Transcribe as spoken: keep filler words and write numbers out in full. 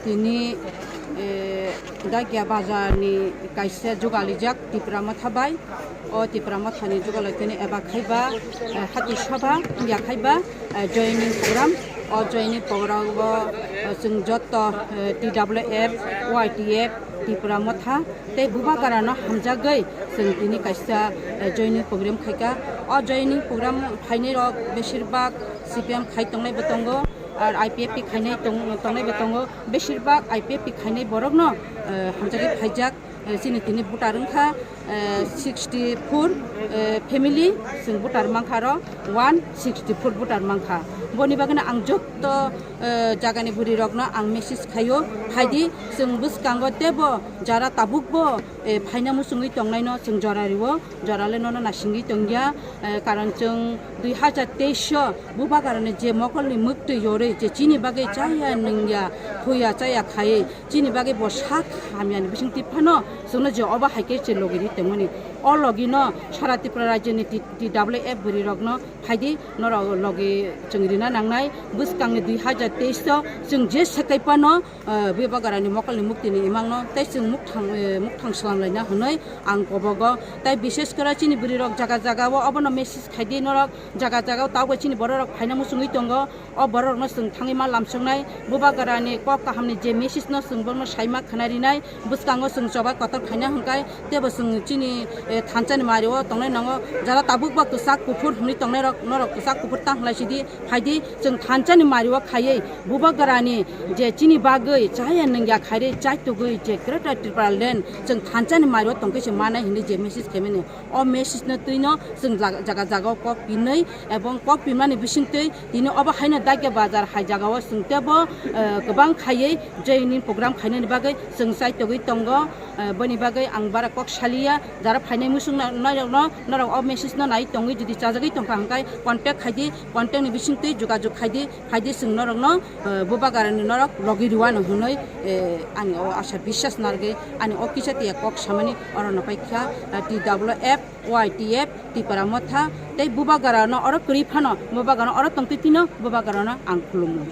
Tini, eh, Dakia bazar ni kaisa jugalijak Tipra Motha bai. O Tipra Motha ni jugalai tini eba khaiba, eh, hati sabha ya khaiba, eh, joining program. O joining program o, eh, chwng joto, eh, T W F, Y T F, Tipra Motha tei Bubagra no hamjagwi chwng tini kaisa, eh, joining program khaika. O joining program phainai rok besir bak C P M khai tongnai bo tongo, ar I P F T khainai tong-, tongnai bo tongo. Besir bak I P F T khainai borok no, eh, hamjagwi phaijak, eh, chini tini voter wngkha, eh, sixty four, eh, family, chwng voter mankha aro one sixty four voter mankha. Boni bagwi no ang joto, eh, jagani bwrwi rok no ang message khaio, phaidi chwng bwskango teibo jara tabuk bo, eh, phaina muchungwi tongnai no chwng jora rio, jora le nono nasingwi tongya, eh, karon chwng dui hajar teis o Bubagra ni je mokol ni mwktwi yorwi je chini bagwi chaya nungya, thuya chaya khaiwi chini bagwi bo sak hamya ni bising tip phano chwngno je obo hai khe se logi ri tongmani. O logi no sara Tripura rajya ni T-, T W F bwrwi rok no phaidi norok logi chwng rina nangnai. Bwskang ni dui hajar teis o chwng je sekai phano, eh, Bubagra ni mokol ni mwktwi ni imang no tei chwng mukthang, eh, mukthang swlam laina hwnwi ang kobogo. Tai bishes kore chini bwrwi rok jaga jaga o obono message khaidi norok jaga jaga o tabuk chini borok rok phaina muchungwi tongo. O borok rok no chwng thangwi ma lamsoknai, Bubagra ni kok kaham ni je message no chwng borok no sai ma khna rinai. Bwskango chwng choba kotor khaina hwnkhe teibo chwng chini, eh, thansa ni mari o tongnai nango. Jara tabuk bo kwchak kuphur hwnwi tongnai rok norok kwchak kuphur ta hwnlai sidi. Phaidi chwng thansa ni mari o khaiwi Bubagra ni je chini bagwi chaya nungya khairi chaitugwi je Greater Tripura Land chwng thansa ni mari o tongkhe se manai hwnwi je message khaimani. O message no twi no chwng jaga, jaga, jaga o kok pinwi ebong kok pinmani bisingtwi tini obo haino Dakia bazar hai jaga o chwng teibo, eh, kwbang khaiwi joining program khainani bagwi chwng chaitugwi tongo. Eh, boni bagwi ang bara kok saliya, jara phainai muchung na-, nairok no, norok o message no nai tongwi jodi chajagwi tongkha hwnkhe contact khaidi, contact ni bisingtwi jogajog khaidi, phaidi chwng norok no, eh, Bubagra ni norok logi rwano hwnwi, eh, ani o asa biswas narwgwi ani o kisa tiya kok samani oro no paikha, eh, T W F, Y T F, Tipra Motha tei Bubagra no oro kwrwi phano, Bubagra no oro tongtwi tino, Bubagra no ang khulumo.